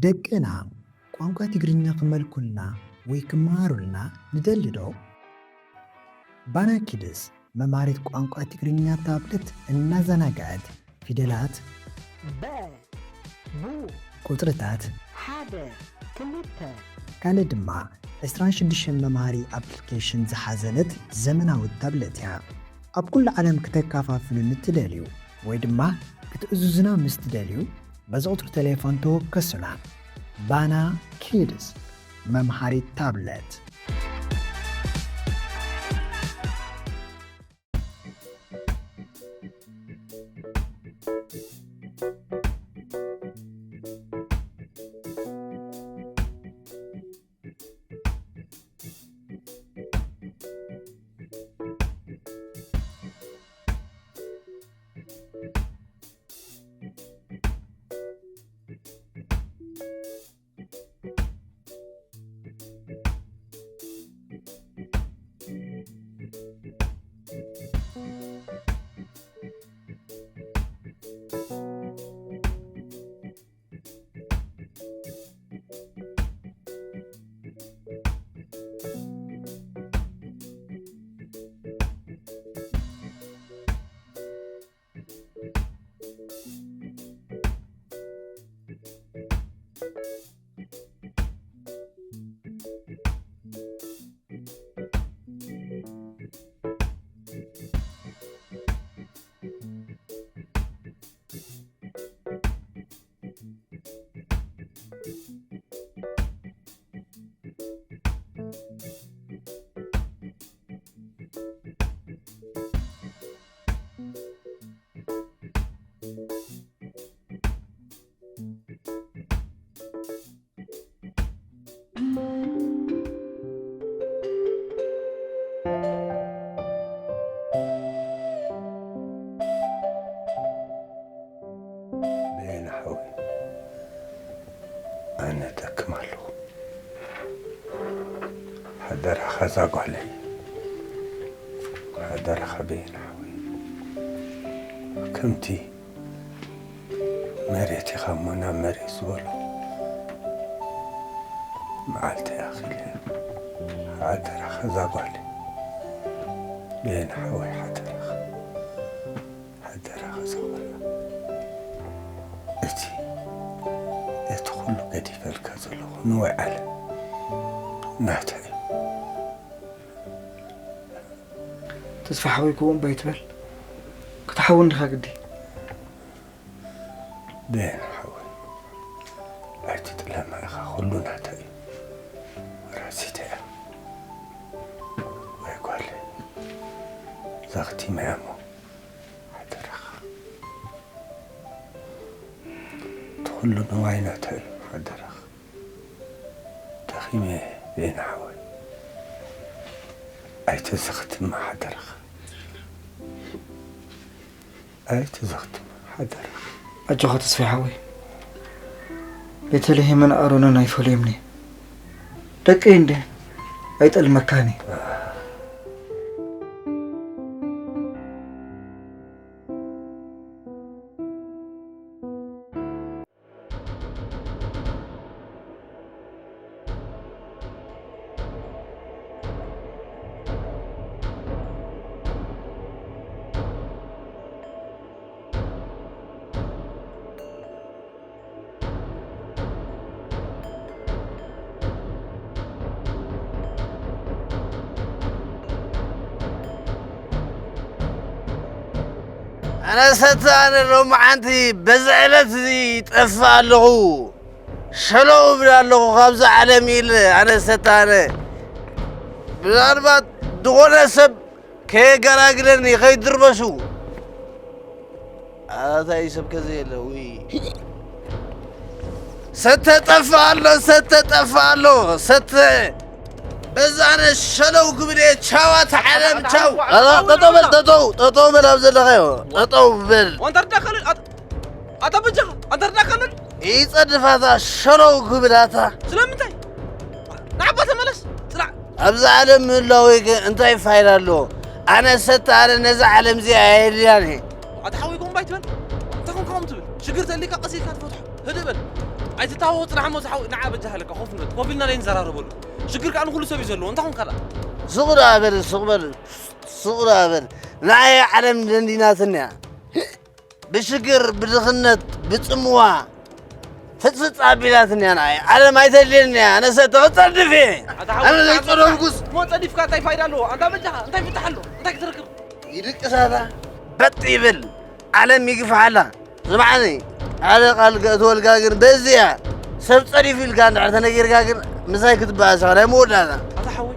ደቅና ቋንቋ ትግርኛ ክመልኩልና ወይ ክመሃሩልና ንደሊ ዶ? ባና ኪድስ መምሃሪት ቋንቋ ትግርኛ ታብለት እናዘናግዐት ፊደላት፣ በ፣ ቡ፣ ቁጽርታት፣ ሓደ፣ ክልተ፣ ካልእ ድማ ዕስራን ሽዱሽተን መምሃሪ ኣፕሊኬሽን ዝሓዘለት ዘመናዊት ታብለት እያ። ኣብ ኩሉ ዓለም ክተከፋፍሉ ንትደልዩ ወይ ድማ ክትእዝዙና ምስ ትደልዩ፣ በዚ ቁጽሪ ቴሌፎን ተወከሱና። ባና ኪድስ፣ መምሃሪት ታብለት። በየነ ሓወይ፣ ኣነ ደክም ኣለኹ። ሓደራኻ እዛ ጓለይ፣ ሓደራኻ በየነ ሓወይ፣ ከምቲ መሬት ኢኻ እሞ ናብ መሬት ዝበሎ መዓልቲ ኣኺለ። ሓደራኻ እዛ ጓለይ፣ በየነ ሓወይ፣ ሓደራኻ፣ ሓደራኻ እዛ ጓለይ። እቲ፣ እቲ ኩሉ ገዲፈልካ ዘለኹ ንዋይ ዓለም ናተይ እዩ። ተስፋ ሓወይ፣ ክውን ባይትበል፣ ክትሓውን ዲኻ ግዲ። በየነ ሓወይ፣ ኣይትጥለማ ኢኻ፣ ኩሉ ናተይ እዩ። ወራሲተይ እያ። ወይ ጓለይ፣ ዘኽቲመያ እሞ፣ ሓደራኻ። እቲ ኩሉ ንዋይ ናተይ እዩ፣ ሓደራኻ። ደኺመ እየ በየነ ሓወይ። ኣይተዘኽትማ ሓደራኻ። ኣይተዘኽትማ ሓደራኻ። ኣጆኻ ተስፋይ ሓወይ። ቤተልሔምን ኣሮንን ኣይፈልዮምኒ። ደቀይ እንድየ። ኣይጠልመካን እየ። ኣነ ሰተ ኣነ ሎማዓንቲ በዚ ዕለት እዚ ይጠፍእ ኣለኹ። ሸለው እብል ኣለኹ ካብዛ ዓለም ኢለ ኣነ ሰተ ኣነ። ምናልባት ዝኾነ ሰብ ከየገላግለኒ ከይድርበሹ። ኣታ እዩ ሰብ ከዘየለ፣ ውይ። ሰተ ጠፍእ ኣሎ፣ ሰተ ጠፍእ ኣሎ፣ ሰተ። በዛነ ሸለው ክብል እየ። ቻው፣ ኣታ ዓለም፣ ቻው። ኣታ ጠጠው በል፣ ጠጠው፣ ጠጠው በል፣ ኣብ ዘለኻዮ ጠጠው በል። ኣንተ ርዳኸልን፣ ኣት-፣ ኣታ በጃኻ፣ ኣንተ ርዳኸልን። ይጸድፋታ ሸለው ክብል ኣታ። ስለምንታይ? ንዓባ ተመለስ፣ ጽናዕ። ኣብዚ ዓለም ምህላወይ ከ እንታይ ፋይዳ ኣለዎ? ኣነ ሰተ ኣነ ነዛ ዓለም እዚኣ ኣየድልያን እየ። ኣታ ሓወይ፣ ከምኡ ኣይትበል። እንታይ ኮንካ ከምኡ ትብል? ሽግር ተሊካ ቀስ ኢልካ ትፈትሖ። ህድእ በል። ኣይትታወ ጽናሕ እሞ ዝሓው ንዓ በጃ ሃለካ ኮፍ ንበል። ኮፍ ኢልና ነይ ንዘራረበሉ። ሽግር ከኣ ንኹሉ ሰብ እዩ ዘለዎ። እንታይ ኾንካ ደኣ? ሱቕ ደኣ በል ሱቕ በል ሱቕ ደኣ በል። ንዓይ ዓለም ደንዲናትኒ እያ። ብሽግር ብድኽነት ብጽምዋ ፍጽፍጽ ኣቢላትኒ እያ። ንዓይ ዓለም ኣይተድልየኒ እያ። ኣነሰ ተቐጸድፍ እየ። ኣነ ዘይጸደፍኩስ እሞ ጸዲፍካ እንታይ ፋይዳ ኣለዎ? ኣንታ በጃኻ እንታይ ፍታሕ ኣሎ? እንታይ ክትረክብ? ይድቅሳታ በጥ ይብል ዓለም ይግፍሓላ። ስምዓኒ ሓደ ቃል ከእትወልካ ግን በዚያ ሰብ ጸዲፉ ኢልካ እንድሕር ተነጊርካ ግን ምሳይ ክትበኣስ ኢኻ ናይ መወዳእታ። ኣታ ሓወይ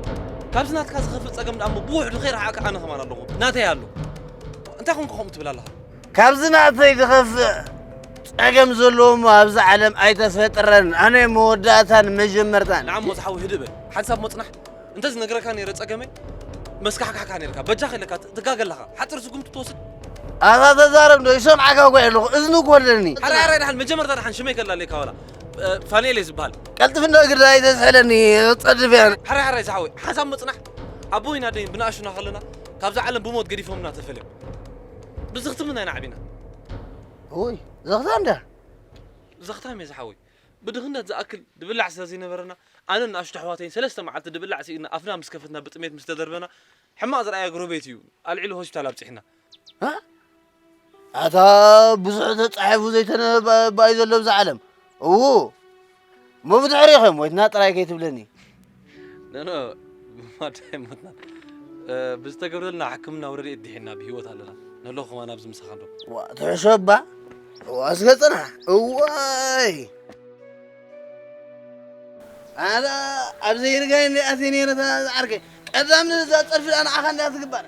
ካብዚ ናትካ ዝኸፍእ ጸገም ደኣ እሞ ብውሕዱ ከይረሓዕካ ኣነ ከማን ኣለኹ ናተይ ኣሎ። እንታይ ኮንካ ከምኡ ትብል ኣለኻ? ካብዚ ናተይ ዝኸፍእ ጸገም ዘለዎ እሞ ኣብዚ ዓለም ኣይተፈጥረን። ኣነ መወዳእታን መጀመርታን። ንዓ እሞ ዝሓወይ ህድእ በል። ሓንሳብ እሞ ጽናሕ። እንተ ዝነግረካ ነይረ ጸገመይ መስካሕካሕካ ነይርካ። በጃኻ ኢለካ ትጋገ ኣለኻ። ሓጺር ስጉምቲ ትወስድ። ኣታ ተዛረብ ዶ ይሰምዓካ እኮ ኣለኹ እዝኒ እኮ ኣለኒ። ሓራይ ሓራይ ደሓን መጀመርታ ደሓን ሽመይ ከላለየካ ዋላ ፋንኤል እየ ዝበሃል። ቀልጥፍና ግዳ ኣይተስሕለኒ ጸድፍ እያ። ሓራይ ሓራይ ዝሓወይ ሓንሳብ እሞ ጽናሕ። ኣቦይን ኣደይን ብንኣሽቱና ከለና ካብዛ ዓለም ብሞት ገዲፎምና ተፈልዮም። ብዝኽትምና ኢና ዓቢና። እውይ ዘኽታ እንዳ ዘኽታም እየ ዝሓወይ። ብድኽነት ዝኣክል ድብላዕ ስለ ዘይነበረና ኣነን ንኣሽቱ ኣሕዋተይን ሰለስተ መዓልቲ ድብላዕ ስኢንና ኣፍና ምስ ከፈትና ብጥሜት ምስ ተደርበና ሕማቕ ዝረኣየ ጎረቤት እዩ ኣልዒሉ ሆስፒታል ኣብፂሕና። ኣታ ብዙሕ ተፃሒፉ ዘይተነበበ እዩ ዘሎ ብዛ ዓለም። እዉ እሞ ብድሕሪኸ ሞይትና ጥራይ ከይትብለኒ። ነኖ ብማዳ ኣይሞትና ብዝተገብረልና ሕክምናዊ ረድኤት ድሒና ብህይወት ኣለና። ነሎ ከማን ኣብዚ ምሳኻ ዶ ትሕሾ እባ እዋ እስከ ፅናሕ እዋይ ኣነ ኣብ ዘይርጋይ እንዲኣት ነረታ ዝዓርከ ቀዳም ንዛ ፀርፊ ንዓኻ እንዳ ትግባር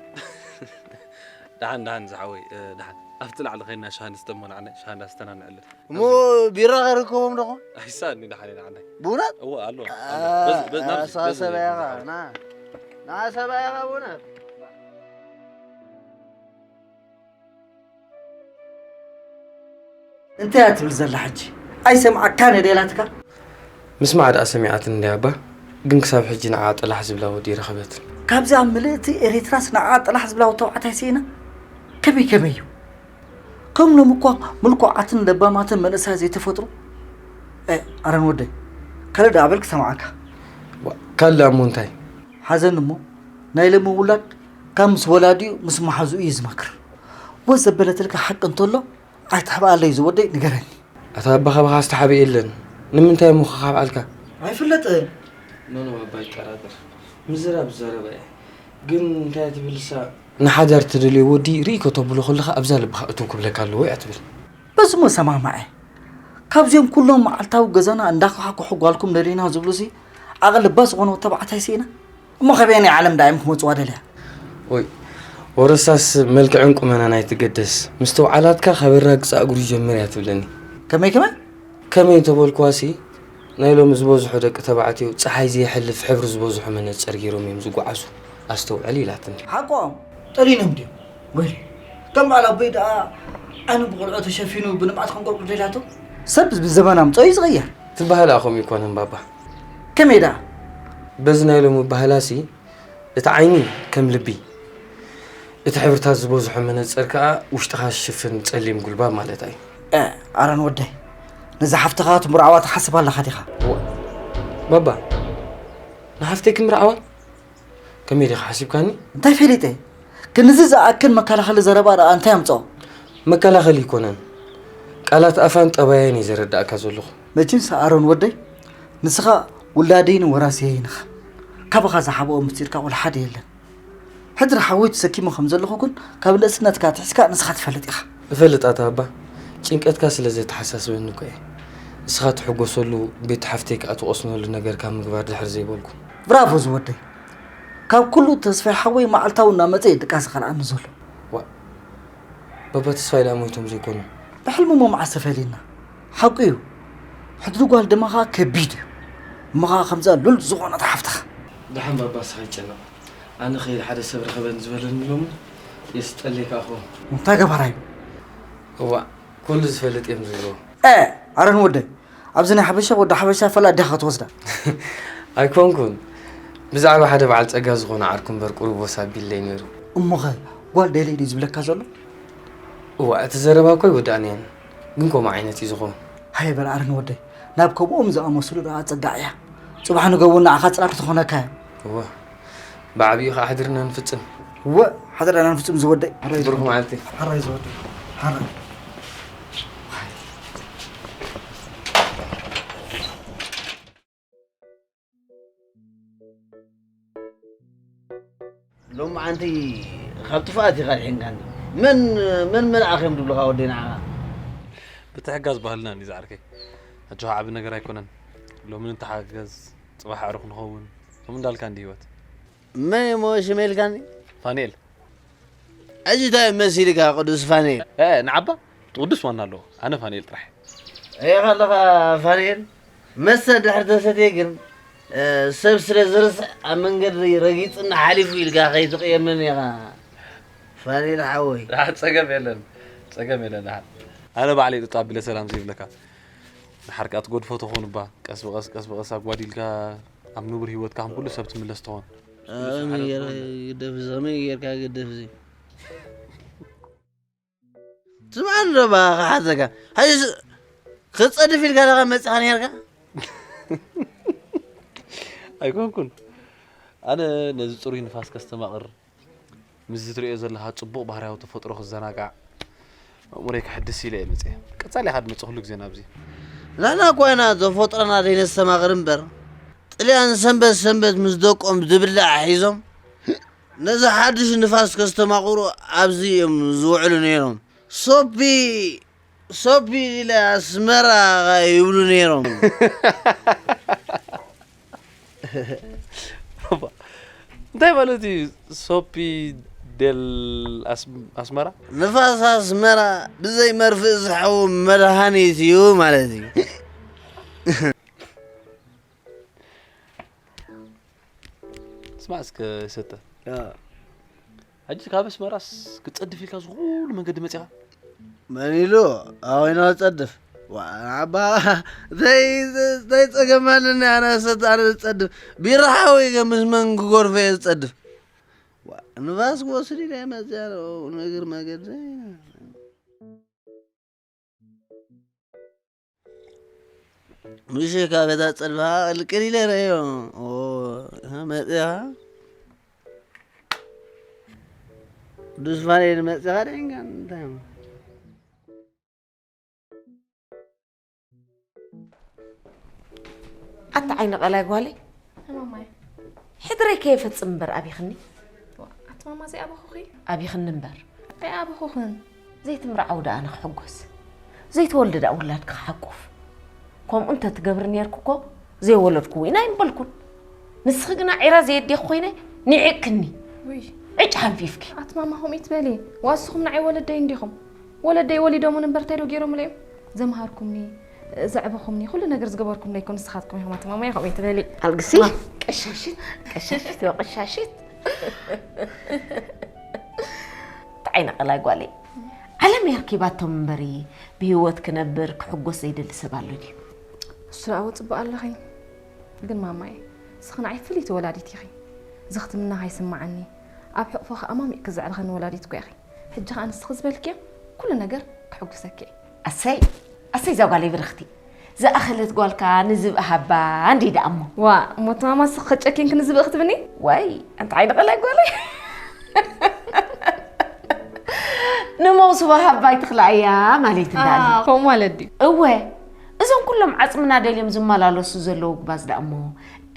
ደሓን ደሓን ዝሓወይ ደሓን ኣብቲ ላዕሊ ኸይና ሻሃ ንስተሞ ንዓና ሻሃ እንዳስተናንዐለን እሞ ቢራ ከርክቦም ዶኾ ኣይሳኒ ደሓን ደሓን ብእውነት እወ ኣሎ ሰባያኻ ና ና ሰባያኻ ብእውነት እንታይ እያ ትብል ዘላ ሕጂ? ኣይሰምዓካን እየ ደላትካ? ምስማዕ ደኣ ሰሚዓትኒ እንድያ እባ፣ ግን ክሳብ ሕጂ ንዓኣ ጥላሕ ዝብላ ወዲ ኣይረኸበትን። ካብዚ ኣብ ምልእቲ ኤሪትራስ ንዓኣ ጥላሕ ዝብላ ተባዕታይ ስኢና? ከመይ ከመይ እዩ? ከም ሎሚ እኳ ምልኩዓትን ለባማትን መንእሰያት ዘይተፈጥሩ። ኣረን ወደይ፣ ካልእ ደኣ በል ክሰምዓካ። ካልእ እሞ እንታይ? ሓዘኒ እሞ ናይ ሎሚ ውላድ ካብ ምስ ወላዲኡ ምስ መሓዝኡ እዩ ዝመክር። ወዝ ዘበለትልካ ሓቂ እንተሎ ኣይትሕብኣለይ ዝወደይ ንገረኒ። ኣታ ኣባኻ ብኻ ዝተሓብኤ የለን። ንምንታይ እሞ ክኻብዓልካ? ኣይፍለጥን። ኖኖ ኣባ ይጠራጠር። ምዝራብ ዝዛረባ እያ። ግን እንታይ ትብል እሳ? ንሓዳር ትደልዮ ወዲ ርኢ ከተብሎ ከለኻ ኣብዛ ልብኻ እትው ክብለካ ኣለዎ እያ ትብል። በዚ እሞ እሰማማዕ እየ። ካብዚኦም ኩሎም መዓልታዊ ገዛና እንዳኳሓኩሑ ጓልኩም ደሊና ዝብሉሲ ዓቕሊ ለባም ዝኾነ ተባዕታይ ስኢና? እሞ ከበየናይ ዓለም ደኣ እዮም ክመጽዋ ደልያ? ወይ ወረሳስ መልክዕን ቁመናን ኣይትገደስ፣ ምስተውዓላትካ ካብ ኣራግጻ እግሩ ይጀምር እያ ትብለኒ። ከመይ ከመይ? ከመይ እንተበልኩዋሲ ናይ ሎሚ ዝበዝሑ ደቂ ተባዕትዮ ጸሓይ ዘየሕልፍ ሕብሪ ዝበዝሖ መነጸር ገይሮም እዮም ዝጓዓዙ ኣስተውዕል ኢላትኒ። ሓቆም ጠሊኖም ድዮም? ወይ ከም በዓል ኣቦይ ደኣ ዓይኑ ብቆልዑ ተሸፊኑ ብንብዓት ከንቆርቁር ደልያቶ? ሰብ ብዘበን ኣምፀኦ እዩ ዝቕየር። ትበሃል ከምኡ ኣይኮነን ባባ። ከመይ ደኣ? በዚ ናይ ሎሚ ኣበሃህላሲ እቲ ዓይኒ ከም ልቢ፣ እቲ ሕብርታት ዝበዝሖ መነፀር ከዓ ውሽጥኻ ዝሽፍን ፀሊም ጉልባብ ማለታ እዩ። እ፣ ኣረን ወደይ፣ ነዛ ሓፍትኻ ትምርዓዋ ትሓስብ ኣለኻ ዲኻ? እዋ፣ ባባ፣ ንሓፍተይ ክምርዓዋ? ከመይ ዲኻ ሓሲብካኒ? እንታይ ፈሊጠ? ክንዚ ዝኣክል መከላኸሊ ዘረባ ደኣ እንታይ ኣምፅኦ? መከላኸሊ ኣይኮነን፣ ቃላት ኣፋን ጠባየን እየ ዘረዳእካ ዘለኹ። መቸምስ ኣሮን ወደይ፣ ንስኻ ውላደይን ወራስየይን ኢኻ። ካባኻ ዝሓብኦ ምስጢርካ ወላ ሓደ የለን። ሕድሪ ሓወይ ተሰኪመ ከም ዘለኹ ግን ካብ ንእስነትካ ኣትሒዝካ ንስኻ ትፈልጥ ኢኻ። እፈልጥ ኣታ ኣባ፣ ጭንቀትካ ስለ ዘተሓሳስበኒ እኮ እየ። ንስኻ ትሕጎሰሉ፣ ቤት ሓፍተይ ከኣ ትቖስነሉ ነገር ካብ ምግባር ድሕር ዘይበልኩ። ብራቮ ዝወደይ። ካብ ኩሉ ተስፋይ ሓወይ መዓልታዊ እናመጸ እዩ ድቃስ ዝኸልኣኒ ዘሎ። ዋእ፣ ባባ ተስፋይ ደኣ ሞይቶም ዘይኮኑ? ብሕልሚ እሞ መዓስ ተፈሊና? ሓቁ እዩ፣ ሕድሪ ጓል ደማኻ ከቢድ እዩ። እሞ ኸኣ ከምዛ ሉል ዝኾነት ሓፍትኻ። ደሓን ባባ ንስኻ ኣይትጨነቕ። ኣነ ኸይደ ሓደ ሰብ ርኸበኒ ዝበለኒ ሎሚ የስጠለይ ከኣ ክኸውን። እንታይ ገባራይ? እዋእ፣ ኩሉ ዝፈልጥ እየ ዝብሎ። ኤእ፣ ኣረን ወደይ፣ ኣብዚ ናይ ሓበሻ ወዲ ሓበሻ ፈላጥ ዲኻ ክትወስዳ? ኣይኮንኩን፣ ብዛዕባ ሓደ በዓል ጸጋ ዝኾነ ዓርኩ እምበር ቁሩብ ወስ ኣቢለይ ነይሩ። እሞኸ ጓል ደልየ ድዩ ዝብለካ ዘሎ? እዋ እቲ ዘረባ እኮ ኣይወዳእናዮን፣ ግን ከምኡ ዓይነት እዩ ዝኸውን። ሃየ በል ኣረን ወደይ፣ ናብ ከምኦም ዝኣመስሉ ደኣ ኣጸጋዕ እያ። ጽባሕ ንገቡ ንዓኻ ጽላል ክትኾነካ እያ። እወ፣ ብዓብዪ ኸዓ ሕድርና ንፍጽም። እወ፣ ሓደራና ንፍጽም ዝወደይ። ሓራይ ብሩኽ ዝወደይ። መዓልቲ። ሓራይ ዝወደይ። ሓራይ። ሎማዓንቲ ካብ ጥፍኣት ኢኻ ድሒንካኒ። መን መን መልኣኽ እዮም ዝብሉኻ ወደይ ንዓኻ? ምትሕጋዝ ባህልና እንዲ ዝዓርከይ። ኣጆኻ ዓቢ ነገር ኣይኮነን። ሎሚ ንተሓገዝ፣ ጽባሕ ኣዕሩኽ ንኸውን። ከምኡ እንዳልካ እንዲ ህይወት። መን እሞ ሽመ ኢልካኒ? ፋንኤል። ሕጂ እንታይ መሲልካ ቅዱስ ፋንኤል? እ፣ ንዓባ ትቅዱስ ዋና ኣለዎ። ኣነ ፋንኤል ጥራሕ። ሪኢኻ ኣለኻ ፋንኤል? መስተ ድሕሪ ተሰትየ ግን፣ እ፣ ሰብ ስለ ዝርስዕ ኣብ መንገዲ ረጊጽና ሓሊፉ ኢልካ ከይትቕየመኒ ኢኻ ፋንኤል ሓወይ። ደሓር ጸገም የለን። ጸገም የለን ደሓር። ኣነ ባዕለይ ጥጣ ኣቢለ ሰላም ዘይብለካ። ደሓር ከኣ ትገድፎ ትኾን እባ። ቀስ ብቐስ፣ ቀስ ብቐስ ኣጓዲልካ ኣብ ንቡር ህይወትካ ከም ኩሉ ሰብ ትምለስ ትኾን። ኣበይ ገይርካ ግደፍ እዚ? ከመይ ገይርካ ግደፍ እዚ? ስምዓኒ ዶ እባ ክሓተካ። ሕጂ ስ-፣ ክትጸድፍ ኢልካ ዲኻ መጺኻ ነይርካ? ኣይኮንኩን። ኣነ ነዚ ጽሩይ ንፋስ ከስተማቕር፣ ምስዚ ትርእዮ ዘለኻ ጽቡቕ ባህርያዊ ተፈጥሮ ክዘናጋዕ፣ ኣእምሮይ ከሐድስ ኢለ እየ መጺአ። ቀጻሊ ኢኻ ትመጽእ ኩሉ ግዜ ናብዚ። ንሕና እኮ ኢና ተፈጥሮና ዘይነስተማቕር እምበር፣ ጥልያን ሰንበት ሰንበት ምስ ደቆም ዝብላዕ ሒዞም፣ ነዚ ሓድሽ ንፋስ ከስተማቕሩ ኣብዚ እዮም ዝውዕሉ ነይሮም። ሶፒ፣ ሶፒ ኢለ ኣስመራ ይብሉ ነይሮም። እንታይ ማለት እዩ? ሶፒ ደል ኣስ-፣ ኣስመራ? ንፋስ ኣስመራ ብዘይ መርፍእ ዝሕው መድሃኒት እዩ ማለት እዩ። ስማዕ እስከ ሰተ። ያ። ሕጂ ካብ ኣስመራስ ክትጸድፍ ኢልካ እዚ ኩሉ መንገዲ መጺኻ? መን ኢሉ? ኣበይ ኢና ዝጸድፍ? ዋ፣ ኣባ፣ ዘይ-፣ ዘይ-፣ ዘይጸገም ኣለኒ ኣነ ሰተ ኣነ ዝጸድፍ። ቢራ ሓወይ ከ ምስ መን ክጎርፎ እየ ዝጸድፍ? ዋ፣ ንፋስ ክወስድ ኢለ እየ መጺኣ፣ ንእግር መገድ ዘይ-፣ ምሽ ካብ ቤታ ጸድፋ ቅልቅል ኢለ ረዮ። ኦ፣ መጺኻ? ቅዱስ ፋሬድ መጺኻ ደንጋ እንታይ እሞ? ኣታ ዓይነ ቀላይ ጓለይ፣ ማማይ። ሕድረይ ከየፈጽም እምበር ኣቢኽኒ። ዋ፣ ኣቲ ማማ ዘይኣበኹኺ? ኣቢኽኒ እምበር። ኣይኣበኹኽን። ዘይትምርዓው ደኣ ንክሕጎስ፣ ዘይተወልደ ደኣ ውላድኪ ክሓቁፍ። ከምኡ እንተ ትገብሪ ነርኩ እኮ ዘይወለድኩ እውን ኣይምበልኩን። ንስኺ ግና ዒራ ዘየዴኹ ኮይነ ኒዒቕክኒ። ውይ። ዕጭ ሓንፊፍኪ። ኣቲ ማማ ከምኡ ይትበሊ። ዋስኹም ንዓይ ወለደይ እንዲኹም። ወለደይ ወሊዶምን እምበር እንታይ ዶ ገይሮምለይ እዮም? ዘምሃርኩምኒ፣ ዘዕበኹምኒ፣ ኩሉ ነገር ዝገበርኩምለይ እኮ ንስኻትኩም ኢኹም። ኣቲ ማማይ ከምኡ ይትበሊ። ኣልግሲ። ዋ። ቀሻሽት፣ ቀሻሽት፣ ዋ ቀሻሽት። እንታይ ዓይነ ቀላይ ጓለይ። ዓለም እያ ኣርኪባቶም እምበሪ፣ ብህይወት ክነብር፣ ክሕጎስ ዘይደሊ ሰብ ኣሎ ድዩ? እሱ ደኣ ጽቡቕ ኣለኺ። ግን ማማይ፣ ንስኺ ንዓይ ፍልይቲ ወላዲት ኢኺ። ዝኽትምና ከይስምዓኒ፣ ኣብ ሕቕፎ ከኣ ኣማሚቕኪ ዘዕረኸኒ ወላዲት እኮ ኢኺ። ሕጂ ከኣ ንስኺ ዝበልክዮ ኩሉ ነገር ክሕጉሰኪ እየ። ኣሰይ፣ ኣሰይ እዛ ጓለይ ብርኽቲ። ዝኣኸለት ጓልካ ንዝብኢ ሃባ እንዲ ደኣ እሞ። ዋ፣ እሞ እቲ ማማ ንስኺ ከጨኪንኪ ንዝብኢ ክትብኒ? ዋይ፣ ኣንቲ ዓይኒ ቀላይ ጓለይ። ንመውስቦ ሃባ ኣይትኽልኣያ ማለት እንዳለ። ኣዎ፣ ከምኡ ማለት ድዩ? እወ፣ እዞም ኩሎም ዓጽምና ደልዮም ዝመላለሱ ዘለዉ ጉባዝ ደኣ እሞ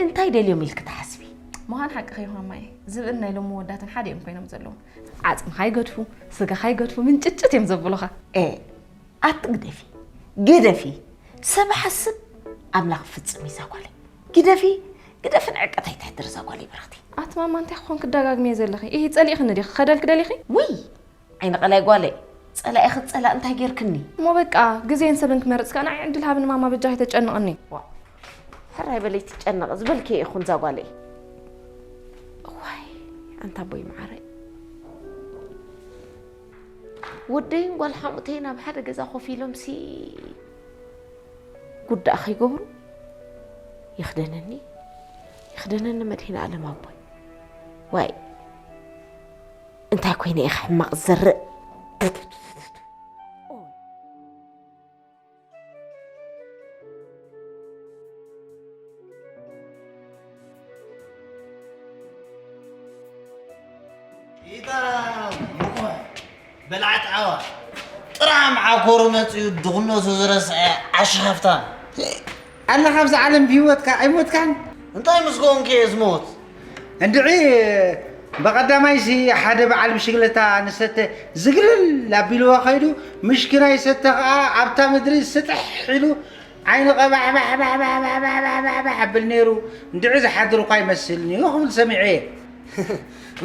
እንታይ ደልዮም ኢልኪ ትሓስቢ? ምዃን ሓቅኺ እዩ ማማይ። ዝብእን ናይ ሎሚ ወዳትን ሓደ እዮም ኮይኖም ዘለዉ። ዓጽምኻ ይገድፉ፣ ስጋኻ ይገድፉ፣ ምንጭጭት እዮም ዘብሉኻ። ኤ፣ ኣቲ ግደፊ፣ ግደፊ። ሰብ ሓስብ ኣምላኽ ፍጽም እዩ እዛ ጓለይ። ግደፊ፣ ግደፊ ንዕቀት ኣይትሕድሪ እዛ ጓለይ ብርኽቲ። ኣቲ ማማ እንታይ ክኾን ክደጋግምዮ ዘለኺ? ኢሂ ጸሊእኽኒ ዲኺ? ክኸደልኪ ደሊኺ? ውይ! ዓይኒ ቀላይ ጓለይ፣ ጸላኢ ክትጸላእ እንታይ ጌርክኒ? እሞ በቃ፣ ግዜን ሰብን ክመርጽ ከኣ ንዓይ ዕድል ሃብኒ ማማ በጃኺ ተጨንቕኒ። ዋ፣ ሕራይ በለይ ትጨነቕ ዝበልክዮ ይኹን እዛ ጓለይ። እዋይ፣ ኣንታ ኣቦይ መዓረይ። ወደይን ጓል ሓሙተይን ኣብ ሓደ ገዛ ኮፍ ኢሎምሲ ጉዳእ ከይገብሩ። ይኽደነኒ፣ ይኽደነኒ መድህን ኣለም ኣቦይ። ዋይ፣ እንታይ ኮይነ ኢኻ ሕማቕ ዝዘርእ? ኢታ ምኩሕ በላዕ ጣዋ ጥራም ዓኮሩ መፅኡ ድኽነቱ ዝረስዐ ዓሽ ሃፍታም። ኣነ ካብዛ ዓለም ብህይወትካ ኣይሞትካን? እንታይ ምስ ኮንክ እየ ዝሞት? እንድዒ በቐዳማይሲ ሓደ በዓል ብሽግለታ ንሰተ ዝግልል ኣቢልዎ ከይዱ፣ ምሽኪናይ ሰተ ኸዓ ኣብታ ምድሪ ስጥሕ ኢሉ ዓይኑ ቀባሕባሕባሕባሕባሕባሕባሕባሕ ኣብል ነይሩ። እንድዒ ዝሓድር እኳ ይመስል እዩ ክብል ሰሚዐ እየ።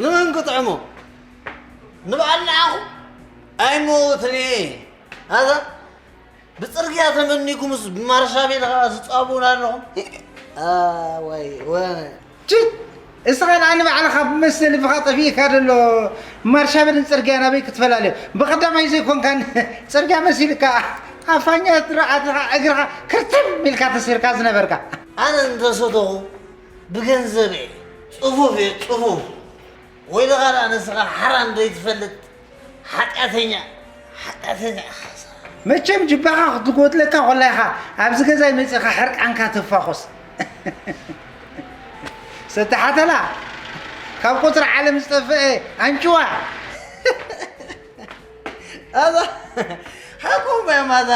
ንመን ክጥዕሞ? ንበዓል ንዓኹም ኣይመውትን እየ። ኣዛ ብጽርግያ ተመኒኩምስ ብማርሻ ቤት ኸዓ ትጻቡን ኣለኹም። ኣዋይ ወነ። ችት! እስኻ ንዓኒ ባዕልኻ ብመስተ ልብኻ ጠፊእካ ደሎ ማርሻ ቤትን ጽርግያ ናበይ ክትፈላለዮ? ብቐዳማይ ዘይኮንካን ጽርግያ መሲልካ ኣፋኛ ትረኣትኻ እግርኻ ክርትም ኢልካ ተሲርካ ዝነበርካ። ኣነ እንተሰተኹ ብገንዘብ እየ። ጽፉፍ እየ፣ ጽፉፍ። ወይልኻ ደኣ ንስኻ ሓራን ዘይትፈልጥ ሓጢኣተኛ፣ ሓጢኣተኛ ኢኻ። መቸም ጅባኻ ክትጎድለካ ኮላ ኢኻ ኣብዚ ገዛይ መጺኻ ሕርቃንካ ትፋኾስ። ሰተሓተላ ካብ ቁጽሪ ዓለም ዝጠፍአ ኣንጭዋ። ኣዛ ሓቆም ባይ ማታ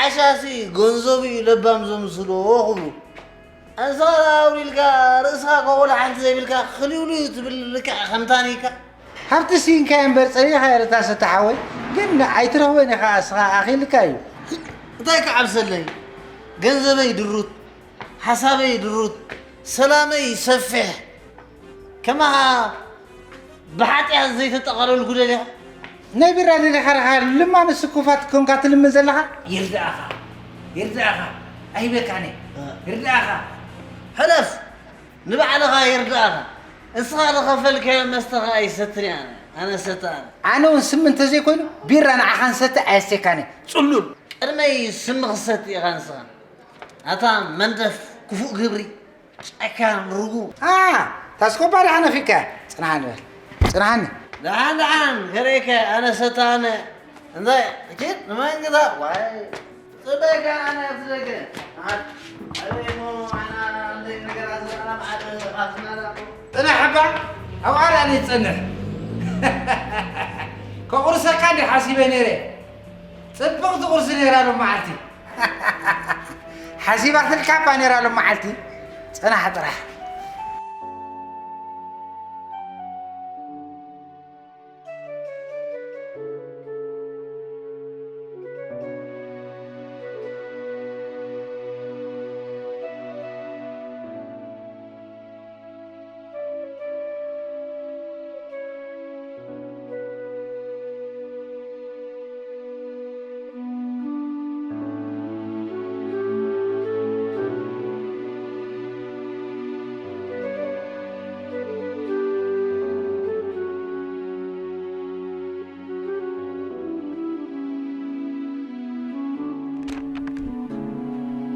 ዓሻሲ ገንዘቡ እዩ ለባም ዘምስሎ ክብሉ። ኣንስኻ ኣውሪልካ ርእስኻ ከቑል ሓንቲ ዘይብልካ ክልውልው ትብል ልክዕ ከም ታኒካ። ሃብቲ ሲንካ እምበር ጸኒኻ ኤርትራ ሰተሓወይ ግን ኣይትረኽቦን ኢኻ እስኻ ኣኺልካ እዩ። እንታይ ክዓብሰለይ? ገንዘበይ ድሩት፣ ሓሳበይ ድሩት፣ ሰላመይ ሰፊሕ። ከማኻ ብሓጢኣት ዘይተጠቐለልኩ ደሊኻ? ናይ ቢራ ደሊኻ ረኻ ልማን ስኩፋት ኮንካ ትልምን ዘለኻ? ይርዳእኻ፣ ይርዳእኻ፣ ኣይበካነ፣ እ። ይርዳእኻ። ሕለፍ፣ ንባዕልኻ ይርዳእኻ። እስኻ ዝኸፈልካዮ መስተ ኸኣ ኣይሰትን እየ ኣነ። ኣነ ሰተ ኣነ። ኣነ እውን ስሚ እንተዘይኮይኑ ቢራ ንዓኻ ንሰቲ ኣየስቴካን እየ። ጽሉል። ቅድመይ ስሚ ክሰቲ ኢኻ ንስኻ። ኣታ መንደፍ ክፉእ ግብሪ። ጨካን ርጉም። ኣ፣ ታስኮባ ደሓን ኣፊካ። ጽንሓኒ በል። ጽንሓኒ። ደሓን ደሓን፣ ከርእየካ ኣነ ሰተ ኣነ። እንታይ፣ ኪድ፣ ንመንግታ፣ ዋይ፣ ጽበይካ ኣነ ኣብቲ ደገ። ኣት፣ ኣበይ እሞ፣ ኣና፣ ኣለይ ነገር ኣዝረኣና፣ መዓት፣ ኣስመራ። ጽናሕ እባ፣ ኣብኣ ደኣ ንጸንሕ። ከቑርሰካ እንዲ ሓሲበ ነይረ። ጽብቕቲ ቁርሲ ነይራ ሎም መዓልቲ። ሓሲባትልካ እባ ነይራ ሎም መዓልቲ። ጽናሕ ጥራሕ።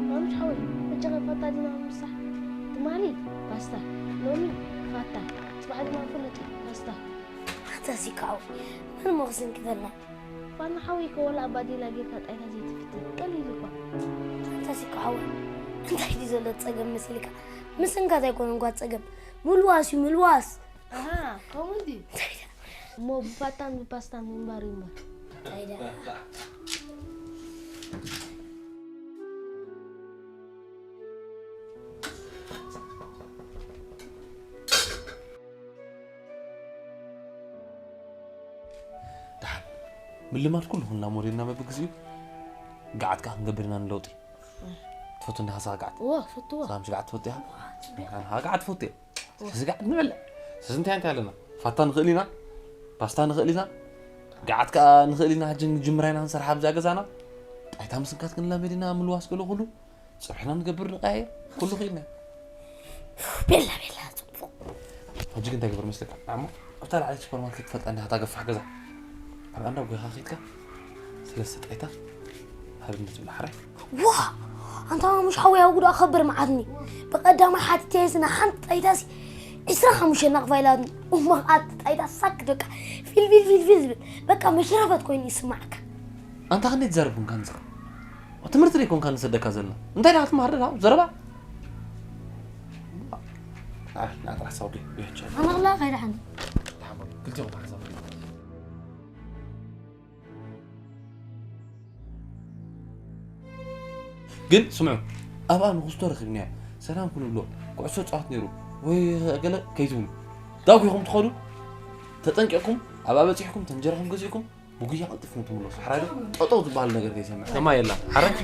ማሙሽ ሓወይ፣ በጃኻ ፋታ ዲና ምሳሕ? ትማሊ ፓስታ፣ ሎሚ ፋታ፣ ጽባሕ ድማ ፍሉጥ ፓስታ። ኣንታ ሲካ ሓወይ፣ መን እሞ ክስንክተልና? ፋና ሓወይ እኮ ወላ ኣባዲላ ጌርካ ጣይታ ዘይትፍትን፣ ቀሊል እኳ። ኣንታ ሲካ ሓወይ፣ እንታይ ድዩ ዘሎ ጸገም መሲልካ? ምስንካት ኣይኮነን እኳ ጸገም፣ ምልዋስ እዩ፣ ምልዋስ። ኣሃ፣ ከምኡ ድዩ? እንታይ ደኣ? እሞ ብፋታን ብፓስታን ምንባር እዩ እምበር። እንታይ ደኣ? ደሓን። ምልማድ ኩሉ ኩና ሞዴልና በብግዚኡ ገዓት ከኣ ክንገብር ኢና ንለውጢ። ትፈቱ እንዲኻ ንስኻ ገዓት? እወ፣ እፈትዎ። ንስኻ ምሽ ገዓት ትፈቱ ኢኻ? ኣነ ከኣ ገዓት እፈቱ እየ። ስለዚ ገዓት ንበልዕ። ስለዚ እንታይ እንታይ ኣለና? ፋታ ንኽእል ኢና፣ ፓስታ ንኽእል ኢና፣ ገዓት ከኣ ንኽእል ኢና። ሕጂ ንጅምራ ኢና ክንሰርሓ ኣብዛ ገዛና። ጣይታ ምስንካት ክንላመድ ኢና፣ ምልዋስ ገለ ኩሉ። ጽብሕና ንገብር ንቀያየር፣ ኩሉ ኽኢልና። ቤላ፣ ቤላ፣ ጽቡቕ። ሕጂ ግን እንታይ ግበር መስለካ? ንዓሞ ኣብታ ላዕሊ ሱፐርማርኬት ትፈልጣ እንዲኻ እታ ገፋሕ ገዛ። ኣብ ኣንዳ ጐይኻ ኸይድካ ሰለስተ ጣይታ ሃብኒ ትብላ ሓራይ። ዋ! ኣንታ ማሙሽ ሓወይ ኣብ ጉዳ ከብር መዓትኒ። ብቐዳማይ ሓቲተየስ ንሓንቲ ጣይታሲ ዕስራ ሓሙሽተ ናቕፋ ኢላትኒ። እሞ ኸኣ እቲ ጣይታ ሳክ በቃ ፊል ፊል ፊል ፊል ዝብል። በቃ መሽረፈት ኮይኑ ይስማዓካ። ኣንታ ክንደይ ትዛረብ ኮንካ ንስኻ? ትምህርቲ ደይ ኮንካ ንሰደካ ዘለና? እንታይ ደኣ ክትመሃር ደኣ? ዘረባ? ንዓ፣ ንዓ ጥራሕ ሳውዲ፣ ብሕቻ። ኣነ ኸላ ከይደ ሓንቲ። ደሓን በሉ። ክልተ ግን ስምዑ፣ ኣብኣ ንኽስቶ ረኺብናዮ፣ ሰላም ክንብሎ፣ ኩዕሶ ጻወት ነይሩ ወይ ገለ ከይትብሉ፣ ዳጉ ኢኹም ትኸዱ። ተጠንቂቕኩም ኣብኣ በጺሕኩም ተንጀራኹም ገዚእኩም ብጉያ ቀልጢፍኩም ትምለሱ። ሓራይ ዶ? ጠጠው ዝበሃል ነገር ከይሰምዕ። ከማ የላ። ሓራይ?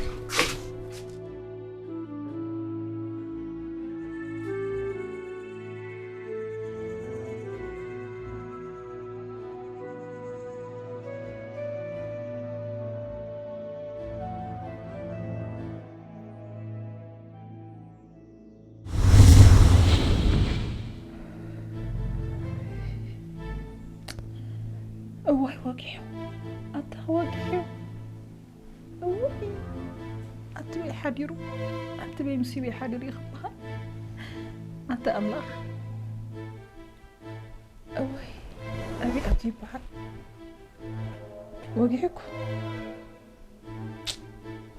እዋይ ወጊሑ፣ ኣታ ወጊሑ። እውይ፣ ኣቲ በይ ሓዲሩ፣ ኣቲ በይ ምስ በይ ሓዲሩ ይኽብኻ። ኣቲ ኣምላኽ፣ እውይ፣ ኣበይ ኣቲ ይበሃል። ወጊሑ እኮ።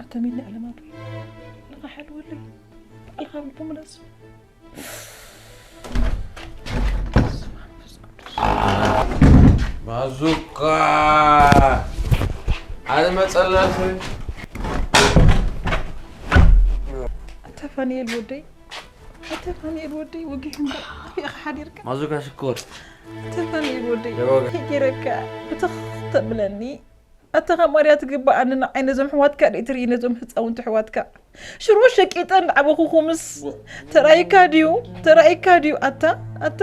ኣታ ሚኒ ኣለማቱ፣ ንኻ ሓልወለይ፣ ባዕልኻ ብልኩ ምለስ። ማዙካ፣ ኣነ መጸለፍ። ኣታ ፋኒኤል ወደይ፣ ኣታ ፋኒኤል ወደይ፣ ወጊሑ እምበር፣ ኣበይ ኢኻ ሓዲርካ? ማዙካ ሽኮር። ኣታ ፋኒኤል ወደይ፣ የዋጋ። እንታይ ገይረካ? ብትኽ ተብለኒ። ኣታ ካብ ማርያ ትግብኣኒ ንዓይ ነዞም ኣሕዋትካ ደይ ትርኢ፣ ነዞም ህፃውንቲ ኣሕዋትካ። ሽሮ ሸቂጠ እንዳዕበኹኹምስ ተራይካ ድዩ? ተራይካ ድዩ? ኣታ፣ ኣታ።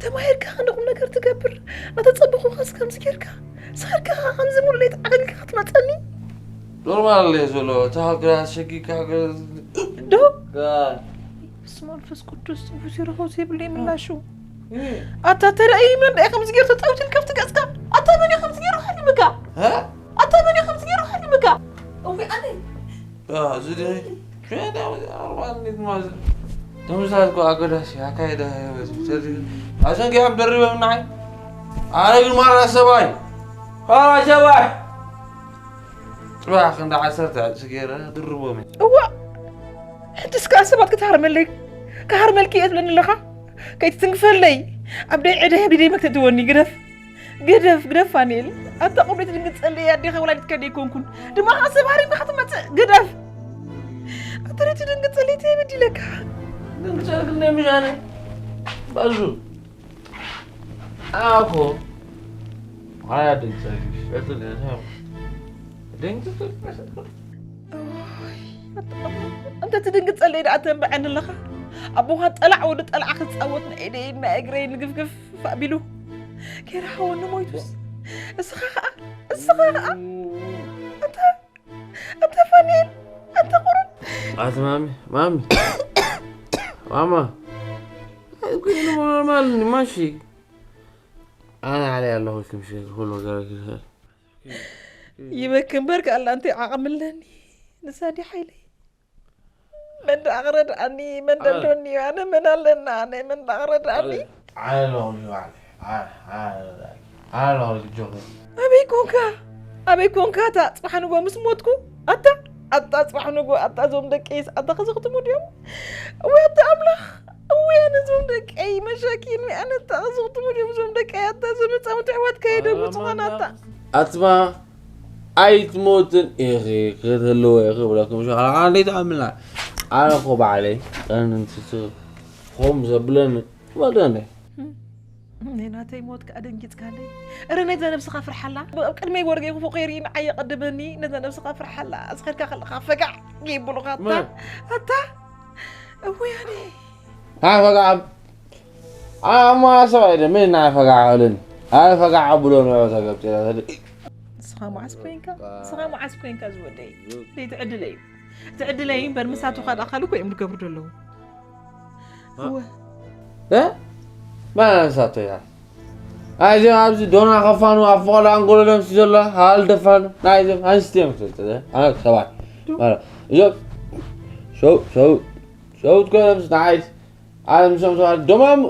ተማሂርካ ክንዲ ቁም ነገር ትገብር። ናተፀበኹኻስ ከምዚ ጌርካ። ስኻርካ ከምዚ ሙሉእ ለይቲ ዓገልግልካ ክትመፀኒ? ኖርማል እዩ ዘሎ። እታ ሃገር ኣሸጊካ ሃገር ዶ? ጋ- ብስመ መንፈስ ቅዱስ፣ ጽቡቕ ሲረኸው ዘይብለይ ምላሹ። እህ። ኣታ ተራእይ መን ደኣ ከምዚ ገይሩ ተጻዊቱ ኢልካ ኣብቲ ገጽካ? ኣታ መን እዩ ከምዚ ገይሩ ሃሪምካ? እ? ኣታ መን እዩ ከምዚ ገይሩ ሃሪምካ? እውይ ኣነ። ያ፣ እዚ ደይ፣ ሸዳ፣ ኣርባ እንዴት ማለት? ተምሳል እኮ ኣገዳሲ ኣካይዳ፣ ተዚ-፣ ኣሰንኪ ከም ደርበ ምናዓይ። ኣነ ግን ማራ ሰባይ። ማራ ሰባይ። ጽባሕ ክንዲ ዓሰርተ ዕጽ ገይረ ድርቦም። እዋ! ሕጂ እስከ ሰባት ክትሃርመለይ፣ ክሃርመልኪ እየ ትብለኒ ኣለኻ? ከይትትንክፈለይ። ኣብ ደይ ዕደ ህብዲ ደይ መክተድወኒ፣ ግደፍ። ግደፍ፣ ግደፍ ፋኒኤል። ኣታ ቁም ደይ ትድንግጸለይ ኣዴኻ ወላዲትካ ደይ ኮንኩን። ድማ ኸዓ ሰብ ሃሪምካ ክትመጽእ፣ ግደፍ። ኣታ ደይ ትድንግጸለይ፣ እንታይ በዲለካ? ድንግጸልክ እንደ ምሻነ። ባዙ። ኣኮ። ኣያ ድንግጸልክ። ድንግጸልክ። እዋይ፣ ኣታ፣ እንተ ትድንግጸለይ ደኣ ተንብዐኒ ኣለኻ። ኣቦኻ ጠላዕ ወዲ ጠላዕ ክጻወት ንኢደይ ንእግረይ ንግፍግፍ ኣቢሉ። ጌራ ሓወኒ ሞይቱስ። እስኻ ኸኣ፣ እስኻ ኸኣ። ኣታ፣ ኣታ ፋኒኤል፣ ኣታ ቁሩብ። ኣቲ ማሚ፣ ማሚ። ማማ። ኣይ፣ ኮይኑ ኖርማል ማሺ። ኣነ ዓለይ ኣለኹ፣ ክምሽ ኩሉ ነገር ክሰር። ይበኪ እምበር፣ ከኣላ እንታይ ዓቕሚ ኣለኒ? ንሳ ድያ ሓይለይ? መን ደኣ ክረድኣኒ? መን ኣነ። ደሎኒ? ኣነ መን ኣለና? ኣነ መን ደኣ ክረድኣኒ? ኣነ ኣለኹ ባዕለይ። ኣነ፣ ኣነ፣ ኣነ ኣለኹ ልጆኺ። ኣበይ ኮንካ? ኣበይ ኮንካ? ኣታ ጽባሕ ንጎ ምስ ሞትኩ? ኣታ፣ ኣታ ጽባሕ ንጎ፣ ኣታ እዞም ደቀይስ፣ ኣታ ክዝኽትሙ ድዮም? ወይ ኣታ ኣምላኽ፣ ወይ ኣነ እዞም ደቀይ መሻኪን፣ ወይ ኣነ ኣታ ክዝኽትሙ ድዮም እዞም ደቀይ? ኣታ እዞም ህጻውንቲ ኣሕዋትካ የደጉ ኣታ ጽባሕ ኣታ። ኣትማ ኣይትሞትን ኢኺ፣ ክትህልወ ኢኺ ብለኩም ሸኻላ። ኣነ ዘይትኣምና። ኣነ እኮ ባዕለይ፣ ቀንንቲ ስ-፣ ኹም ዘብለኒ፣ ወደነ። ናይ ናተይ ሞት ከኣ ደንጊጽካለይ። እረ ነዛ ነብስኻ ፍርሓላ። ኣብ ቅድመይ ወርገይ ክፉእ ከይርኢ ንዓይ የቐድመኒ። ነዛ ነብስኻ ፍርሓላ። ኣስኸድካ ከለኻ ፈጋዕ ይብሉኻ። ኣታ፣ መን? ኣታ። እውይ ኣነ። ኣይ ፈጋዕ። ኣማ ሰብኣይ ደ፣ ምን ናይ ፈጋዕ ኣልን። ኣይ ፈጋዕ ብሎ ነው ተገብጤ። ንስኻ መዓስ ኮይንካ? ንስኻ መዓስ ኮይንካ ዝወደይ? ደይ ትዕድለይ። ትዕድለይ እምበር ምሳቱኻ ደኣ ካልእ እኮ እዮም ዝገብሩ ዘለዉ። እ? እወ። እ? ማን ኣንሳቶ እያ? ኣይ፣ እዚኦም ኣብዚ ዶና ከፋኑ፣ ኣብ ፈቐዶ ኣንጎሎ ደምሲ ዘሎ፣ ሃል ደፋኑ፣ ናይ እዚኦም ኣንስቲ እዮም ዝፈልጡ፣ እ? ኣነ ሰባት። ዱ? ማለት፣ እዞም ሸው-፣ ሸው-፣ ሸውት ኮይኖም ንዓይ፣ ኣነ ምስኦም ሰባት፣ ዶማሙ፣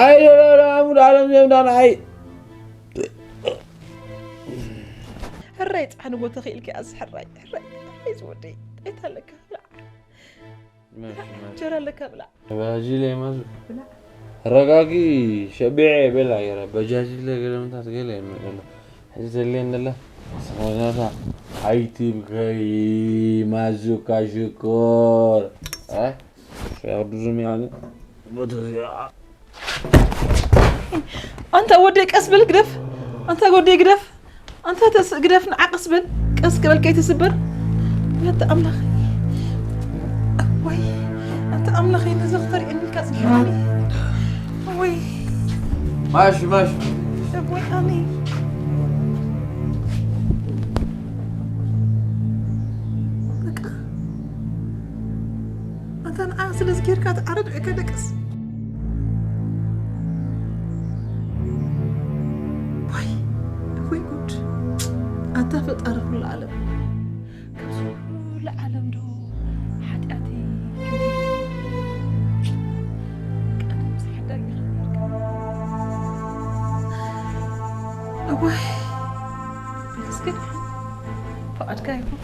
ኣይ፣ ዶ-፣ ዶ-፣ ዶ-፣ ኣሙ፣ ዶ-፣ ኣለም፣ እዚኦም ዶ-፣ ንዓይ። ሕራይ፣ ጻዕኒ ጎ ተኽኢልኪ፣ ኣዚ ሕራይ፣ ሕራይ፣ ሕራይ ዝወደይ፣ እንታይ ኣለካ? ብላዕ። ማሺ፣ ማሺ። እንጀራ ኣለካ፣ ብላዕ። ባጂሌ ማዙ። ብላዕ። ረጋጊ ሸቢዐ በላ ገይረ በጃጅለ ገለምታት ገለ የምር ዘሎ። ሕዚ ዘድልየን ዘላ ስሞዛታ ኣይትብከይ ማዙካ ሽኮር። እ? ያው ብዙም ያለ ቦታ እዚኣ። ኣንታ ወደይ ቀስ በል ግደፍ። ኣንታ ወደይ ግደፍ። ኣንታ ተስ ግደፍ ንዓ ቀስ በል። ቀስ ክበል ከይትስበር። ኣንታ ኣምላኽ። ወይ ኣንታ ኣምላኽ ነዚ ክተርእየኒ ኢልካ ጽሒፍኒ። ወይ ማሽ ማሽ። ወይ ኣነ በቃ ኣንታ ንዓ ስለዚ ጌርካ ትዓረድ ወይ ከደቅስ። ወይ ወይ ጉድ። ኣታ ፈጣሪ ኩሉ ዓለም። ካብዚ ኩሉ ዓለም ዶ ሓጢኣተይ ከቢዱ? ቀደምስ ሓዳግ ይኸብር። እዋይ፣ እስኪ ፍቓድካ ይኹን።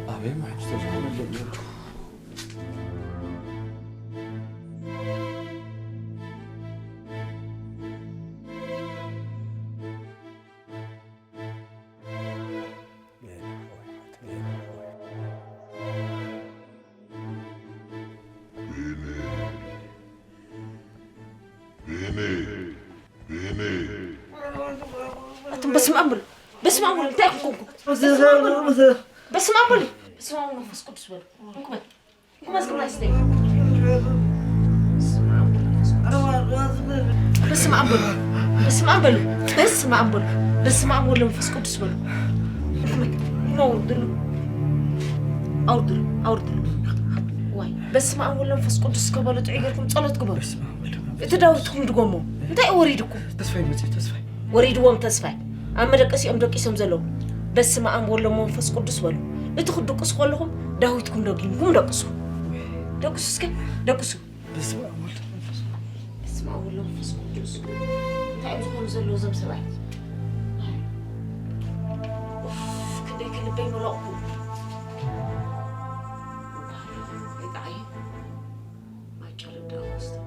ኣበይ ማዕድ ተዝኮነ ኣለኒ። ኣቱም በስመ ኣብ በሉ። በስመ ኣብ በሉ። እንታይ ኢኹም ኮንኩም? በስመ ኣብ በሉ። በስመ ኣብ በሉ። በስመ ኣብ መንፈስ ቅዱስ በሉ። እንኩ በል። እንኩ በል እስኪ በል። በስመ ኣብ በሉ። በስመ ኣብ በሉ። በስመ ኣብ በሉ። በስመ ኣብ ወወልድ ወመንፈስ ቅዱስ በሉ። እንኩ በል። እንኩ ኣውርድሉ። ኣውርድሉ። ኣውርድሉ። ዋይ። በስመ ኣብ ወወልድ ወመንፈስ ቅዱስ ከበሉ ጥዑይ ጌርኩም ጸሎት ግበሩ። እቲ ዳዊትኩም ድገሞ። እንታይ እዩ ወሪድኩም? ተስፋይ መጽዩ፣ ተስፋይ። ወሪድዎም ተስፋይ። ኣብ መደቀሲኦም ደቂሶም ዘለዉ። በስመ ኣብ ወወልድ ወመንፈስ ቅዱስ በሉ። እቲ ክትድቅሱ ከለኹም ዳዊትኩም ደጊምኩም ደቅሱ። ደቅሱ እስከ፣ ደቅሱ። በስመ ኣብ ወወልድ ወመንፈስ ቅዱስ። በስመ ኣብ ወወልድ ወመንፈስ ቅዱስ። እንታይ እዮም ዝኾኑ ዘለዉ እዞም ሰብኣይ? ኡፍ፣ ክንደይ ከ ልበይ መለቕኩ። ይጣዓይ። ማይጨለም ደኣ ክወስዶ።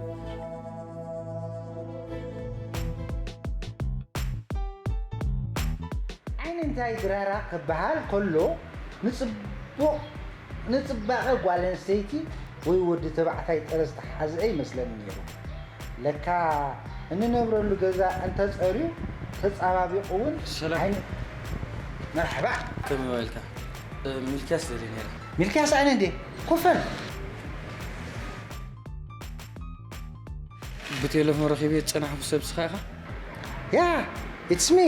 ዓይኒ እንታይ ድራራ ክበሃል ከሎ ንጽቡቕ፣ ንጽባቐ ጓል ኣንስተይቲ ወይ ወዲ ተባዕታይ ጥረ ዝተሓዝአ ይመስለኒ ነይሩ። ለካ እንነብረሉ ገዛ እንተጸርዩ ተጻባቢቑ እውን ሰላም። ዓይኒ መርሓባ። ከመይ ዋልካ? እ፣ ሚልክያስ ደልየ ነይረ። ሚልክያስ ኣነ እንዴ? ኮፈል። ብቴሌፎን ረኺበ ዝጸናሕኩ ሰብ ንስኻ ኢኻ? ያ፣ it's me።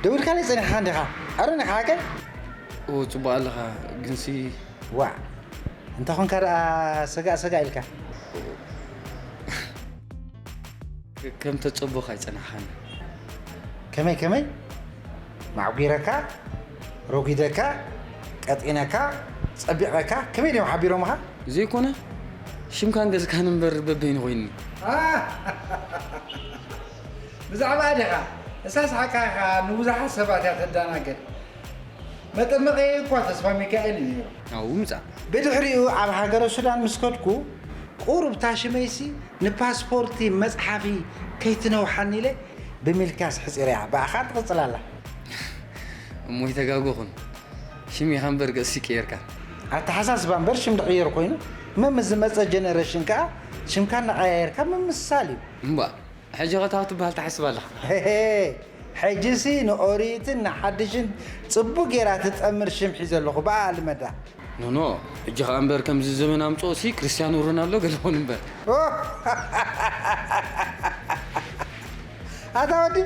ደዊልካለይ ጸኒሕካ እንዲኻ። ኣሮን ኢኻ ሓቀይ? ኦ፣ ጽቡቕ ኣለኻ፣ ግንሲ ዋዕ፣ እንተ ኾንካ ደኣ ሰጋእ ሰጋእ ኢልካ። ከ-፣ ከም ተጸቦኻ ኣይጸናሕካን። ከመይ ከመይ? ማዕጒረካ፣ ረጒደካ፣ ቀጢነካ፣ ጸቢቐካ፣ ከመይ ድዮም ሓቢሮምኻ? ዘይኮነ፣ ሽምካን ገዝካን እምበር በበይኑ ኮይኑኒ። ብዛዕባ ዲኻ? እሳ ስሓቃ ኢኻ፣ ንብዙሓት ሰባት እያ ተደናግር። መጠመቐየ እኳ ተስፋ ሚካኤል እዩ ነይሩ። ኣብኡ ምጻእ። ብድሕሪኡ ኣብ ሃገረ ሱዳን ምስ ከድኩ፣ ቁሩብ ታሽመይሲ ንፓስፖርቲ መጽሓፊ ከይትነውሓኒ ኢለ ብሚልክያስ ሕጺረያ። ብኣኻ ትቕጽል ኣላ። እሞ ይተጋጎኹን። ሽም ኢኻ እምበር ገጽሲ ቀየርካ። ኣተሓሳስባ እምበር ሽም ድቕየር ኮይኑ፣ መምስ ዝመጸ ጀነረሽን ከኣ ሽምካ እናቐያየርካ ምምስሳል እዩ። እምባእ፣ ሕጂ ኸ እንታይ ክትበሃል ትሓስብ ኣለኻ? ሄሄ፣ ሕጂሲ ንኦሪትን ንሓድሽን ጽቡቕ ጌራ ትጠምር ሽም ሒዘ ኣለኹ፣ ብኣ ልመዳ። ኖኖ፣ ሕጂ ኸኣ እምበር ከምዚ ዘመን ኣምጽኦሲ ክርስትያኖ ሮናልዶ ገለ ኹን እምበር። ኦ! ኣታ ወዲ፣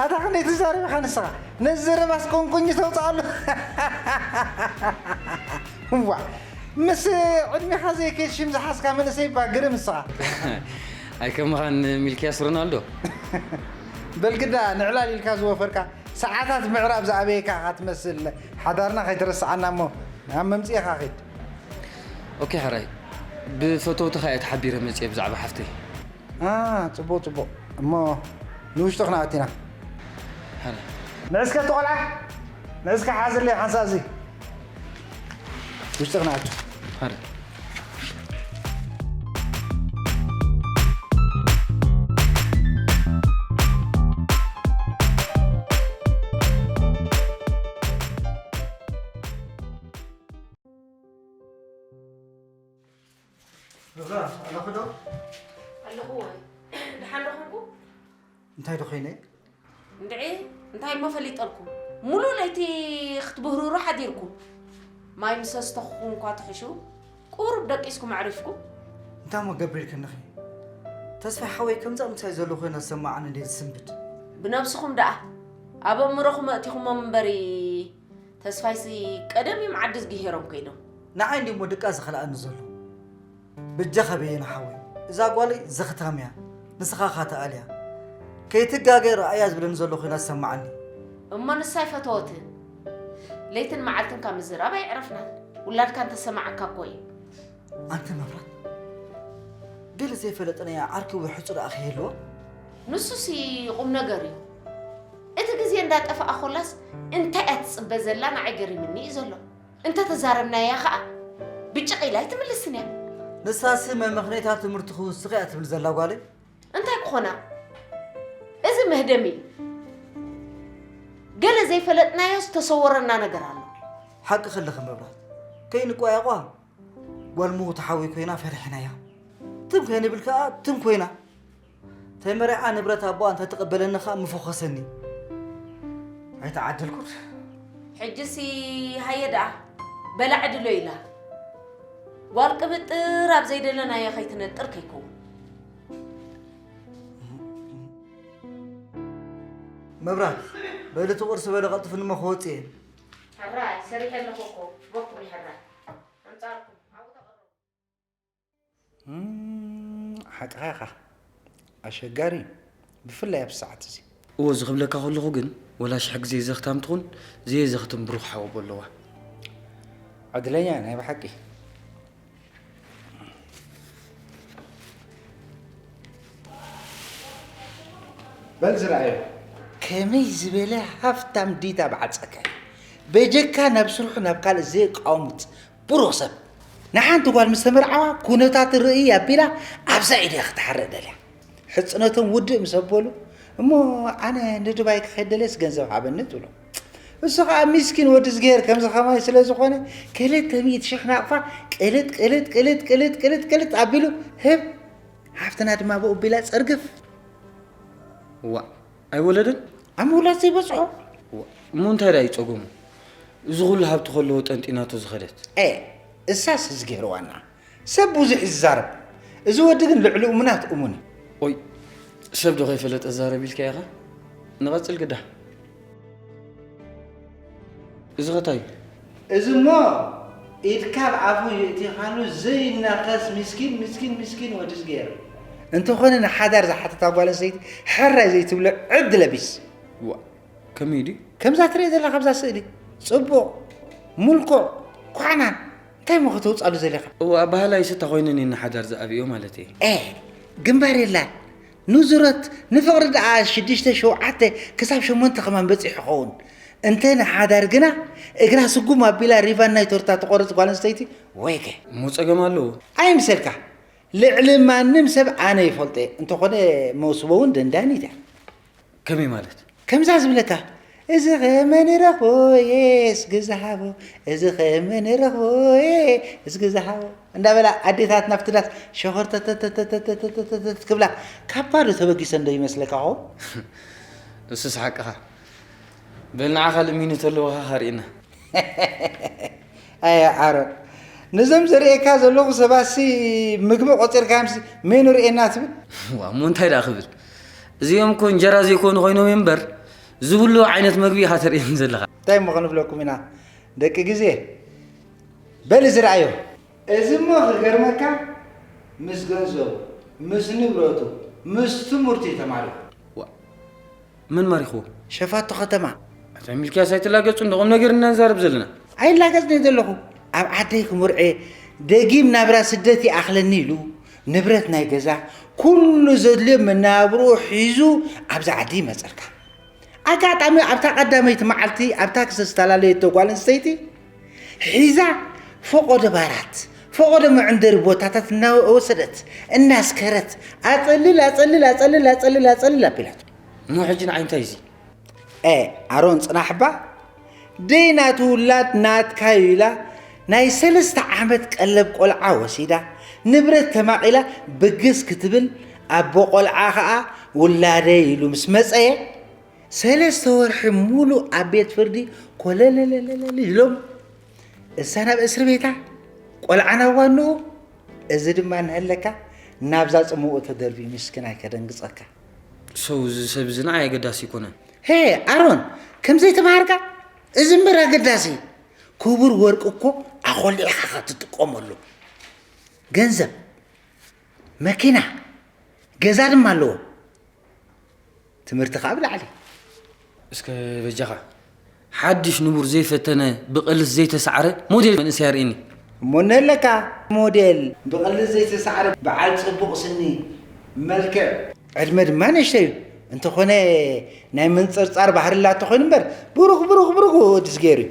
ኣታ ክንደይ ትዛረብ ኢኻ ንስኻ? ነዚ ዘረባስ ቆንቁኝ ተውጽኣሉ። እዋ፣ ምስ ዕድሜኻ ዘይከይድ ሽም ዝሓዝካ መንእሰይ እባ ግርም ንስኻ። ኣይከምኻን ሚልክያስ ሮናልዶ። በልግዳ ንዕላል ኢልካ ዝወፈርካ ሰዓታት ምዕራብ ዝኣበየካ ኢኻ ትመስል። ሓዳርና ከይትረስዓና እሞ ናብ መምፅኤኻ ኺድ። ኦኬ ሕራይ፣ ብፈተውትኻ እየ ተሓቢረ መፅየ ብዛዕባ ሓፍተይ። አ፣ ፅቡቕ ፅቡቕ። እሞ ንውሽጢ ክነኣቲና። ሕራይ። ንዕስከ እቲ ቆልዓ ንዕስከ ሓዝለይ ሓንሳእ እዚ ውሽጢ ክነኣቱ። ሕራይ። እዛ ኣለኹ ዶ? ኣለኹ ወይ? ደሓን ዶ ኾንኩ? እንታይ ዶ ኮይነ? እንድዒ፣ እንታይ እሞ ፈሊጠልኩም? ሙሉእ ለይቲ ክትብህርሩ ሓዲርኩም። ማይ ምስ ኣስተኹኹም እኳ ትሕሹ፣ ቁሩብ ደቂስኩም ኣዕሪፍኩም። እንታይ እሞ ገብር ኢልክንኺ? ተስፋ ሓወይ ከምዛ ምሳይ ዘሎ ኮይና ዝሰማዓኒ እንዴ ዝስንብድ? ብነብስኹም ደኣ ኣብ ኣእምሮኹም ኣእቲኹሞም እምበሪ፣ ተስፋይሲ ቀደም እዮም ዓዲ ዝግሄሮም ከይዶም። ንዓይ እንዲሞ ድቃ ዝኸልኣኒ ዘሎ። በጃኻ በየነ ሓወይ፣ እዛ ጓለይ ዘኽታም እያ፣ ንስኻ ኻተኣልያ። ከይትጋገ ረኣያ ዝብለኒ ዘሎ ኮይና ዝሰማዓኒ። እሞ ንሳ ኣይፈተወትን። ለይትን መዓልትን ካብ ምዝራብ ኣይዕረፍናን። ውላድካ እንተሰማዓካ እኮ እዩ። ኣንተ መብራት፣ ገለ ዘይፈለጥናያ ዓርኪ ወይ ሕጹ ደኣ ከይህልዋ? ንሱሲ ቁም ነገር እዩ። እቲ ግዜ እንዳጠፍኣ ኮላስ እንታይ እያ ትጽበ ዘላ ንዓይ ገሪምኒ እዩ ዘሎ። እንተተዛረብናያ ኸኣ ብጭቕ ኢላ ኣይትምልስን እያ። ንሳሲ መመኽነይታ ትምህርቲ ክውስኽ እያ ትብል ዘላ ጓለይ። እንታይ ክኾና? እዚ መህደሚ እዩ። ገለ ዘይፈለጥናዮ ዝተሰወረና ነገር ኣሎ። ሓቂ ከለኺ መብራት፣ ከይንቋየቋ ጓል ምዉት ሓወይ ኮይና ፈሪሕናያ። ትም ከይንብል ከኣ ትም ኮይና። ተመሪዓ ንብረት ኣቦኣ እንተትቕበለኒ ከኣ ምፈኾሰኒ። ኣይተዓደልኩን። ሕጅሲ ሃየ ደኣ በላዕ ድሎ ኢላ። ጓል ቅብጥር ኣብ ዘይደለናዮ ከይትነጥር ከይከውን። መብራት፣ በሊ እቲ ቁርሲ በሊ ቀልጥፍኒ እሞ ክወጽእ እየ። ሕራይ፣ ሰሪሐ ኣለኹ እኮ፣ በኩም ሕራይ። ኣምጻልኩም፣ ኣብኡ ተቐረቡ። እም፣ ሓቅኻ ኢኻ። ኣሸጋሪ እዩ፣ ብፍላይ ኣብዚ ሰዓት እዚ። እወ፣ እዚ ክብለካ ከለኹ ግን፣ ወላ ሽሕ ግዜ ዘኽታም ትኹን፣ ዘየዘኽትም ብሩኽ ሓወቦ ኣለዋ። ዕድለኛ እያ ናይ ብሓቂ። በል ዝረኣዮ። ከመይ ዝበለ ሃፍታም ዲታ ብዓጸካ እዩ። በጀካ ናብ ስርሑ ናብ ካልእ ዘየቃውምት ብሩኽ ሰብ። ንሓንቲ ጓል ምስ ተመርዓዋ ኩነታት ርእይ ኣቢላ ኣብዛ ኢደ ክትሓርእ ደልያ። ሕጽነቶም ውድእ ምስ ኣበሉ፣ እሞ ኣነ ንዱባይ ክኸይድ ደልየስ ገንዘብ ሃበኒ ትብሎ። እሱ ኸኣ ሚስኪን ወዲ ዝገር ከምዚ ኸማይ ስለ ዝኾነ ክልተ ሚእቲ ሽሕ ናቕፋ ቅልጥ ቅልጥ ቅልጥ ቅልጥ ቅልጥ ቅልጥ ኣቢሉ ህብ። ሓፍትና ድማ ብኡ ቢላ ጸርግፍ። ዋእ ኣይወለደን? ኣብ ምውላድ ዘይበጽሖ። ዋእ እሞ እንታይ ደኣ እዩ ጸገሙ? እዚ ኹሉ ሃብቲ ከለዎ ጠንጢናቶ ዝኸደት። ኤ እሳስ እዝጌር ዋና ሰብ ብዙሕ እዩ ዝዛረብ። እዚ ወዲ ግን ልዕሊ እሙናት እሙን እዩ። ኦይ ሰብ ዶ ከይፈለጠ ዛረብ ኢልካ ኢኻ? ንቐጽል ግዳ። እዚ ኸ ታይ እዩ? እዚ እሞ ኢድካ ኣብ ኣፉ የእቲኻሉ ዘይናኸስ ምስኪን ምስኪን ምስኪን ወዲ ዝገይር። እንተኾነ ንሓዳር ዝሓተታ ጓል ኣንስተይቲ ሕራይ ዘይትብሎ ዕድለ ቢስ። ዋእ ከመይ ድዩ? ከምዛ ትሪኦ ዘለኻ ኣብዛ ስእሊ ጽቡቕ ምልኩዕ ኳዕናን እንታይ እሞ ከተውጻሉ ዘለኻ? እወ ኣበሃላይ ስታ ኮይነን እየን ንሓዳር ዝኣብዮ ማለት እየ። ኤ ግንባር የላን ንዙረት ንፍቕሪ ደኣ ሽዱሽተ ሸውዓተ ክሳብ ሸሞንተ ከማን በጺሑ ይኸውን። እንተ ንሓዳር ግና እግራ ስጉም ኣቢላ ሪቫን ናይ ቶርታ ትቖርጽ ጓል ኣንስተይቲ ወይገ። እሞ ጸገም ኣለዎ። ኣይምሰልካ ልዕሊ ማንም ሰብ ኣነ ይፈልጦ እየ። እንተኾነ መውስቦ እውን ደንዳኒት እያ። ከመይ ማለት? ከምዛ ዝብለካ እዚ ኸመን ረኽቦ እየ እስጊ ዝሃቦ እዚ ኸመን ረኽቦ እየ እስጊ ዝሃቦ እንዳበላ ኣዴታት ናብቲ ዳስ ሸኾርተተተተተተተተተት ክብላ ካብ ባዶ ተበጊሰን ዶ ይመስለካ ኾ? ንሱስ ሓቅኻ። በል ንዓ ካልእ ሚኒት ኣለዎ ኸ ርኢና። ኣየ ዓረብ፣ ነዞም ዘርእየካ ዘለኹ ሰባትሲ ምግቢ ቆጺርካዮምሲ ሜኑ ርእየና ትብል? ዋእ እሞ እንታይ ደኣ ክብል፣ እዚኦም እኮ እንጀራ ዘይኮኑ ኮይኖም እዮም እምበር ዝብልዑ ዓይነት መግቢ ኢኻ ተርእየኒ ዘለኻ። እንታይ እሞ ክንብለኩም ኢና ደቂ ግዜ፣ በል እዚ ረኣዮ። እዚ እሞ ክገርመካ ምስ ገንዘቡ ምስ ንብረቱ፣ ምስ ትምህርቱ እዩ ተማሪኹ። ዋ፣ መን ማሪኽዎ? ሸፋቱ ከተማ። ኣታ ሚልክያስ ኣይትላገጹ፣ እንደ ቁም ነገር ኢና ንዛረብ ዘለና። ኣይላገጽን እየ ዘለኹ። ኣብ ዓደይ ክምርዐ ደጊም ናብራ ስደት ይኣኽለኒ ኢሉ ንብረት ናይ ገዛ ኩሉ ዘድልዮ መነባብርኡ ሒዙ ኣብዚ ዓዲ ይመጸልካ። ኣጋጣሚ ኣብታ ቀዳመይቲ መዓልቲ ኣብ ታክሲ ዝፈላለየቶ ጓል ኣንስተይቲ ሒዛ ፈቖዶ ባራት፣ ፈቖዶ መዕንደሪ ቦታታት እናወሰደት፣ እናስከረት፣ ኣጸልል፣ ኣጸልል፣ ኣጸልል፣ ኣጸልል፣ ኣጸልል ኣቢላቶ። እሞ ሕጂ ንዓይ እንታይ እዚ? ኤ፣ ኣሮን ጽናሕባ፣ ደይ ናቱ ውላድ ናትካ እዩ ኢላ፣ ናይ ሰለስተ ዓመት ቀለብ ቆልዓ ወሲዳ፣ ንብረት ተማቒላ ብግስ ክትብል፣ ኣቦ ቆልዓ ኸኣ ውላደይ ኢሉ ምስ መጸየ፣ ሰለስተ ወርሒ ሙሉእ ኣብ ቤት ፍርዲ ኮለለለለለል ኢሎም፣ እሳ ናብ እስሪ ቤታ፣ ቆልዓ ናብ ዋንኡ፣ እዚ ድማ እንሀለካ ናብዛ ጽምኡ ተደርብዩ፣ ምስኪናይ ከደንግጸካ። ሰው እዚ ሰብ እዚ ንዓይ ኣገዳሲ ኣይኮነን። ሄ ኣሮን፣ ከም ዘይተማሃርካ እዚ እምበር ኣገዳሲ። ክቡር ወርቂ እኮ ኣኾሊዕኻ ኢኻ ትጥቀመሉ። ገንዘብ፣ መኪና፣ ገዛ ድማ ኣለዎ። ትምህርቲ ኸኣ ብላዕሊ። እስከ በጃኻ፣ ሓድሽ ንቡር ዘይፈተነ፣ ብቕልስ ዘይተሳዕረ ሞዴል መንእሰይ ኣርእየኒ። እሞ እነሀለካ ሞዴል፣ ብቕልስ ዘይተሳዕረ፣ በዓል ጽቡቕ ስኒ፣ መልክዕ። ዕድመ ድማ ንእሽተይ እዩ። እንተኾነ ናይ ምንጽርጻር ባህሪ ኣላቶ ኮይኑ እምበር፣ ብሩኽ፣ ብሩኽ፣ ብሩኽ ወድስ ገይሩ እዩ።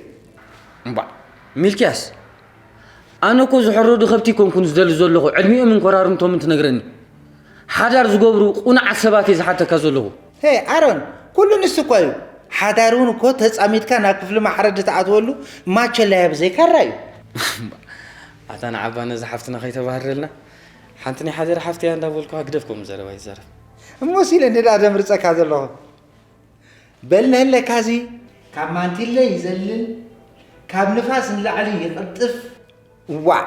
እምባእ፣ ሚልክያስ፣ ኣነ እኮ ዝሕረዱ ከብቲ ኣይኮንኩን ዝደሊ ዘለኹ፣ ዕድሚኦምን ኮራርምቶምን ትነግረኒ። ሓዳር ዝገብሩ ቁኑዓት ሰባት እየ ዝሓተካ ዘለኹ። ሄ ኣሮን፣ ኩሉ ንሱ እኮ እዩ። ሓዳር እውን እኮ ተጻሚድካ ናብ ክፍሊ ማሕረዲ ትኣትወሉ ማቸላያ ብዘይ ካራ እዩ። ኣታ ንዓባ ነዛ ሓፍትና ከይተባህርረልና። ሓንቲ ናይ ሓደር ሓፍቲ እያ እንዳበልኩ ግደፍ ከምኡ ዘረባ ይዛረብ። እሞ ሲለ እንደ ደኣ ደምርጸካ ዘለኹ። በል ንህለካ እዚ ካብ ማንቲለ ይዘልል፣ ካብ ንፋስ ንላዕሊ ይቕልጥፍ። ዋዕ!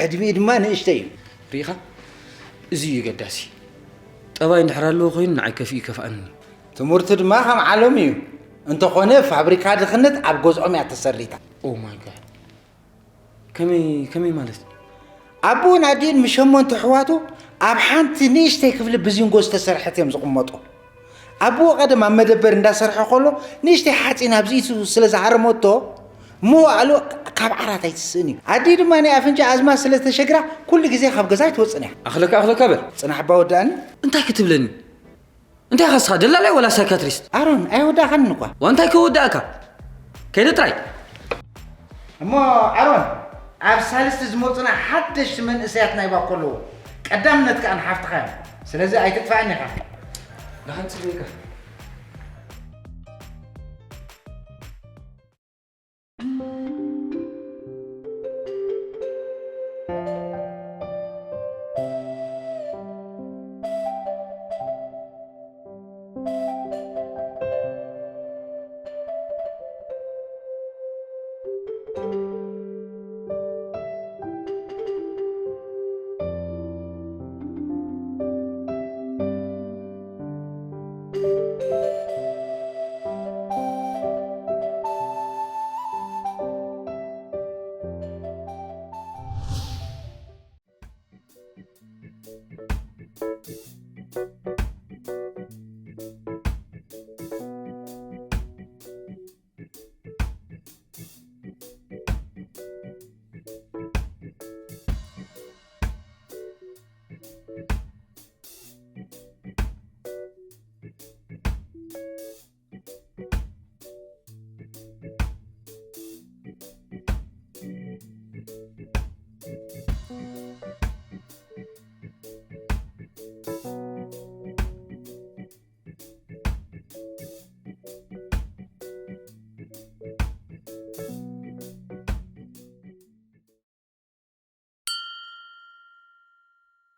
ዕድሚኡ ድማ ንእሽተይ እዩ። ርኢኻ? እዚ እዩ ገዳሲ። ጠባይ እንድሕር ኣለዎ ኮይኑ ንዓይ ከፊኡ ይከፍኣኒ። ትምህርቱ ድማ ከም ዓለሙ እዩ። እንተኾነ ፋብሪካ ድኽነት ኣብ ገዝኦም እያ ተሰሪታ። Oh my God። ከመይ፣ ከመይ ማለት? ኣቦኡን ኣዲኡን ምስ ሸሞንተ ኣሕዋቱ ኣብ ሓንቲ ንእሽተይ ክፍሊ ብዚንጎ ዝተሰርሐት እዮም ዝቕመጡ። ኣቦኡ ቀደም ኣብ መደበር እንዳሰርሐ ከሎ ንእሽተይ ሓፂን ኣብዚኢቱ ስለ ዝሃረመቶ መዋእሉ ካብ ዓራት ኣይትስእን እዩ። ኣዲኡ ድማ ናይ ኣፍንጫ ኣዝማድ ስለ ዝተሸግራ ኩሉ ግዜ ካብ ገዛ ኣይትወፅን እያ። ኣኽለካ፣ ኣኽለካ በል። ፅናሕ ኣባ ወዳእኒ። እንታይ ክትብለኒ? እንታይ ኢኻ ንስኻ ደላላይ ወላ ሳይካትሪስት? ኣሮን፣ ኣይወዳእካንን እኳ። ዋ እንታይ ከወዳእካ? ከይደ ጥራይ። እሞ ኣሮን፣ ኣብ ሳልስቲ ዝመጹና ሓደሽቲ መንእሰያት ናይ ባኮ ኣለዉ። ቀዳምነት ከኣ ንሓፍትኻ እዮም። ስለዚ ኣይትጥፋኣኒ ኢኻ። ደሓን ጽበየካ።